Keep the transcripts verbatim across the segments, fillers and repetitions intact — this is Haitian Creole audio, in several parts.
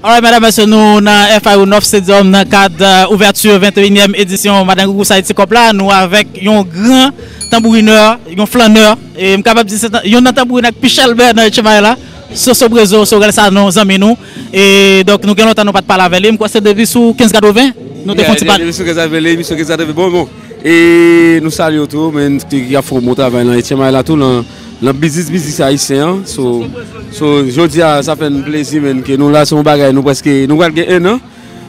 Alright, medam, mesye, nou nan F I O North Stadium nan kad, euh, ouvèti venteyinyèm edisyon Madan Gougous Haiti Cup la. Nou avèk yon gran tanbourinè, yon flannè. E m kapab di se tan- youn nan tanbourinè k pi chèlbè nan H M I la. Soso Brezo, Sorel Sanon, zanmi nou. E donk, nou gen lontan nou pa t pale avè li. M kwè se depi sou kenz katreven, nou te fè yon ti pale. Depi sou kenz katreven, emisyon kenz katreven. Bon, bon. E nou salye w tou, men ki ap fè yon bon travay nan H M I la tou, nan, nan biznis, biznis ayisyen an. So, so, jodi a, sa fè n plezi, men, ke nou la, se yon bagay, nou prèske, nou pral gen en an.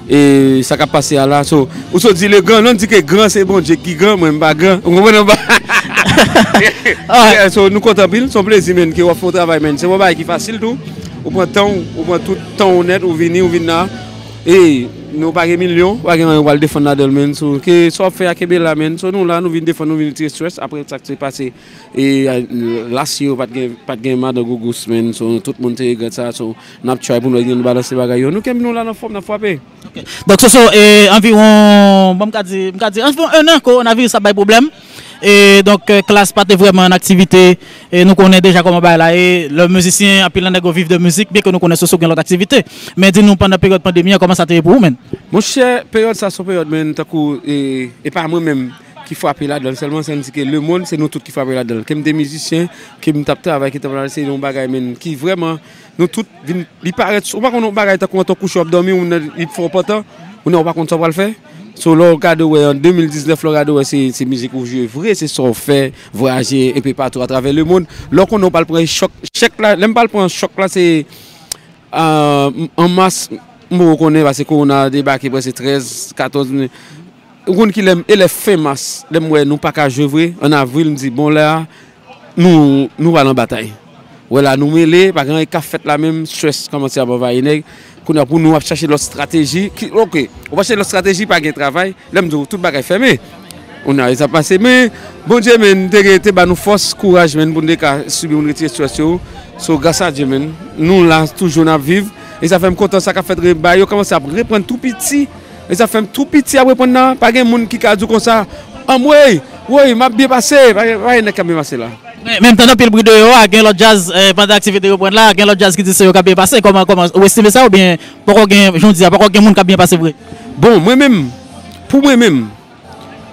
E sa k ap pase a la, so, ou sot di le gran, non, di ke gran, se Bondye ki gran, mwen, m pa gran. Ou konprann, ou pa? Yeah, so, nou kontan anpil, se yon plezi, men, ke w ap fè yon travay, men. Se yon bagay ki fasil tou. Ou pran tan w, ou pran tout tan w nèt, ou vini, ou vin la. E nou pa gen milyon, pa gen anyen, ou pral defann ladan l, men. So, ke sa w ap fè a, kenbe la, men. So, nou la, nou vin defann, nou vin retire stress, apre sa k te pase. E, a, last year, pa t gen, pa t gen Madan Gougous, men. So, tout moun te regrèt sa. So, n ap try pou nou, nou balanse bagay yo. Nou kenbe nou la nan fòm, n ap frape. Ok. Donk, Soso, e, anviwon, bon, m ka di, m ka di, anviwon en an, kowonaviris ap bay pwoblèm. E, donk, e, klas pa te vrèman an aktivite. E, nou konnen deja kòman bagay la ye. Lè mizisyen, anpil nan nèg yo viv de mizik, byen ke nou konnen Soso gen lòt aktivite. Men di nou, pandan peryòd pandemi an, kòman sa te ye pou ou, menn? Monchè, peryòd sa, se yon peryòd, menn, tankou, e, e pa mwen menm ki frape ladan l sèlman, sa vle di ke lemonn, se nou tout ki frape ladan l. Ke m te mizisyen, ke m t ap travay, ke m t ap se yon bagay, menn, ki vrèman, nou tout vin, li parèt, ou pa konn yon bagay tankou an tan kouche w ap dòmi, ou nan, li fè w pantan, ou nan, ou pa konn sa w pral fè. So, lè w gade, w wè, an de mil diznèf, lè w gade, w wè, se, se mizik ou jwe vre, se sa w fè, vwayaje enpe patou atravè lemonn. Lè w konnen w pral pran chòk, chèk la, lè m pral pran chòk la, se, ah, m- an mas, m poko konnen, paske kowona debake prèske trèz, katòz, ou konn kilè m, e lè fen mas, lè m wè nou pa ka jwe vre, an avril, m di, bon, lè a, nou, nou pral nan batay. Wè la, nou mele, pa gen anyen k ap fèt la menm, stress kòmanse ap anvayi nèg. Kounye a, pou nou ap chache lòt estrateji. Ki, ok, ou pa chache lòt estrateji, pa gen travay. Lè m di w, tout bagay fèmen. Ou nan sa pase, men Bondye, men, te, te ba nou fòs, kouraj, men, pou n te ka sibi, pou n retire stress yo. So, gras a Dye, men, nou la, toujou n ap viv. E sa fè m kontan, sa k ap fèt, re- bagay yo kòmanse ap reprann tou piti. E sa fè m tou piti ap reprann la. Pa gen moun ki ka di w konsa, anmwey, woy, m ap byen pase. Pa gen, pa gen nèg k ap byen pase la. Men, men m tande anpil bri deyò a, gen lòt djaz, eh, pandan aktivite yo pran la, gen lòt djaz ki di se yo k ap byen pase. Kòman, kòman, ou estime sa oubyen poko gen, jan w di a, poko gen moun k ap byen pase vre? Bon, mwen menm, pou mwen menm,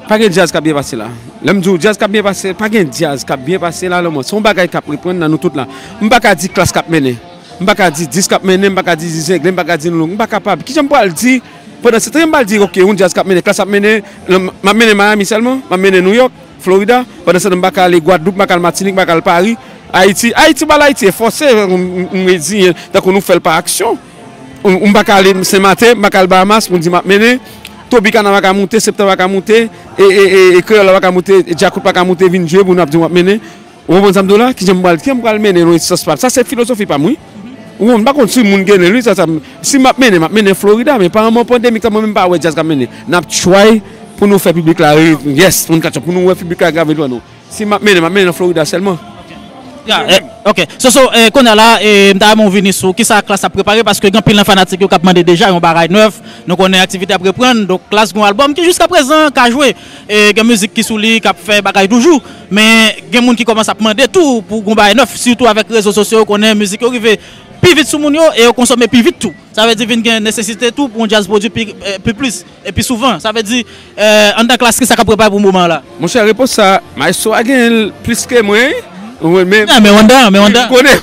pa gen djaz k ap byen pase la. Lè m di w djaz k ap byen pase, pa gen djaz k ap byen pase la, lè mwen. Se yon bagay k ap reprann nan nou tout la. M pa ka di klas k ap mennen. M pa ka di dis k ap mennen, m pa ka di zengle, m pa ka di nou, m pa kapab. Kijan m pral di, pandan se tan m pral di, ok, yon djaz k ap mennen, klas ap mennen, m ap mennen Miami sèlman, m ap mennen New York, Florida, pandan se tan m pa ka ale Gwadloup, m pa ka al Matinik, m pa ka al Pari, Ayiti, Ayiti, bal Ayiti, e fòse, m, m, m reziyen, tankou nou fè l pa aksyon. M, m pa ka ale Sen Maten, m pa ka al Bahamas, pou m di m ap mennen, Tropicana pa ka moute, Septan pa ka moute, e, e, e, e Kreyòl la pa ka moute, e Djakout pa ka moute, vin jwe pou nou ap di m ap mennen. Ou konprann sa m di w la? Kijan m pral, kijan m pral mennen yon enstans pa m? Sa se filozofi pa m, wi. Ou konprann, m pa konn si moun gen l, wi, sa, sa, si m ap mennen, m ap mennen Florida, men pa an moman pandemik, sa, mwen menm pa wè djaz k ap mennen. N ap try pou nou fè piblik la, ri- yes, moun ka tchòp, pou nou wè piblik la grave dwa nou. Si m ap mennen, m ap mennen nan Florida sèlman. Ya, eh, ok. Soso, eh, kounye a la, eh, m ta renmen w vini sou kisa klas ap prepare, paske gen anpil nan fanatik yo k ap mande deja yon bagay nèf. Nou konnen aktivite ap reprann, donk klas gen yon albòm ki jiskaprezan ka jwe. E gen mizik ki sou li, k ap fè bagay toujou. Men gen moun ki kòmanse ap mande tou pou gon bagay nèf, sitou avèk rezo sosyo, ou konnen mizik yo rive pi vit sou moun yo e yo konsome pi vit tou. Sa vle di vin gen nesesite tou pou yon djaz pwodui pi, eh, pi plis e pi souvan. Sa vle di, eh, anndan klas, kisa k ap prepare pou moman an la? Monchè, repons sa, maestro a genyen l plis ke mwen, wi. Ou konprann, men, men anndan, men anndan. M konnen,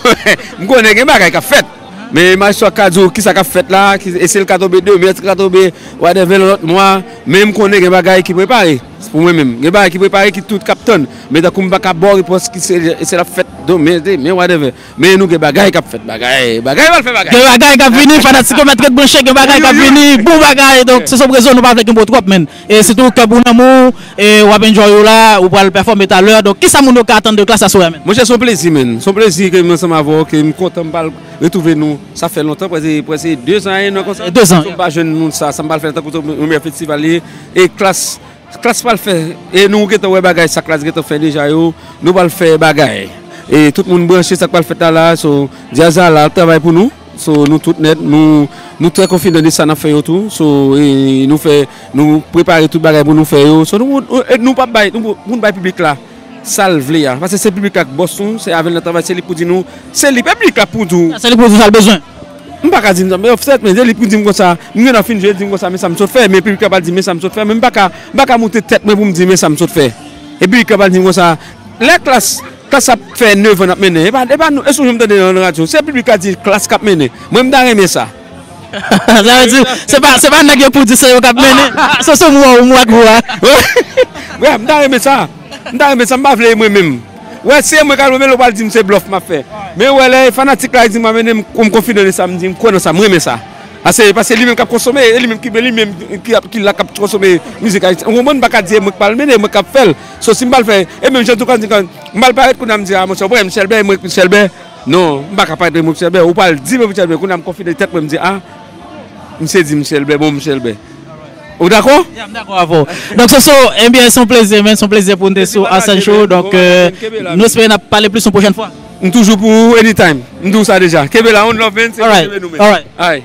m konnen gen bagay k ap fèt. Men maestro a ka di w kisa k ap fèt la, ki, e si l ka tonbe demen, si l ka tonbe whatever lòt mwa, men m konnen gen bagay ki prepare pou mwen menm. Gen bagay ki prepare ki tout k ap tann. Men tankou m pa ka ba w repons ki se, e si l ap fèt demen, demen, whatever. Men nou gen bagay k ap fèt, bagay, bagay pral fè bagay. Gen bagay k ap vini, fanatik yo mèt ret branche, gen bagay k ap vini, bon bagay. Donk, se sou rezo nou pa vle gen bon twòp, men. E sitou kè pou nanm ou, e w ap enjoy ou la, ou pral pèfòme talè. Donk, kisa moun yo ka atann de klas aswè a, men? Monchè, se yon plezi, men. Se yon plezi ke m ansanm avè w, ke m kontan m pral retwouve nou. Sa fè lontan, prèske, prèske de zan, en an konsa. De zan. Si m pa jwenn moun sa, sa m pral fè tankou premyè festival li ye. E klas Klas pral fè, e nou gentan wè bagay sa klas gentan fè deja yo, nou pral fè bagay. E tout moun branche sa k pral fèt la la, so, djaz la la, ap travay pou nou. So, nou tout nèt, nou, nou trè konfidan de sa n ap fè yo tou. So, e nou fè, nou prepare tout bagay pou nou fè yo. So, nou, nou, e nou p ap bay, nou, pou nou bay piblik la sa l vle a. Paske se piblik la k bòs nou, se avè l n ap travay, se li pou di nou, se li, piblik la pou di w. Se li pou di w sa l bezwen. M pa ka di m sa, men fèt, men li pou di m konsa, m gen nan fin jwe, li di m konsa, men sa m sot fè, men piblik la pral di m, men sa m sot fè, men m pa ka, m pa ka moute tèt mwen pou m di, men sa m sot fè. E piblik la pral di m konsa, lè Klass, Klass ap fè nèf an n ap mennen, e pa, e pa nou, e sou jan m tande nan radyo, se piblik la di Klass k ap mennen. Mwen, m ta renmen sa. Sa vle di, se pa, se pa nèg yo pou di se yo k ap mennen. Se sou mwa ou mwa gwo a. Wè, m ta renmen sa. M ta renmen sa, m pa vle e mwen menm. Wè, si e mwen k al mennen l, ou pral di m se blòf m ap fè. Men wè, lè fanatik la di m ap mennen, m, m konfidan de sa, m di m kwè nan sa, m renmen sa. Ase, paske li menm k ap konsome, e li menm ki, li menm ki, ap- ki la k ap konsome mizik ayisyen. Ou konprann, m pa ka di e mwen k pral mennen, e mwen k ap fè l. So, si m pral fè, e menm jan tou kan di, kan m pral parèt kounye a m di, a, monchè, ou pa wè Michel Bè, e mwen Michel Bè. Non, m pa ka parèt e mwen Michel Bè. Ou pral di mwen Michel Bè, kounye a m konfide tèt mwen, m di, a, misye di Michel Bè, bon, Michel Bè. Ou dakò? Ya, m dakò avè w. Donk, Soso, ebyen, se yon plezi, men, se yon plezi pou nou te sou Ascend Show. Donk, euh, nou espere n ap pale plis yon pwochèn fwa. M toujou pou ou, anytime. M di w sa deja. Kenbe la, one love, man. Se Alright. kenbe nou, man. Alright. Ay.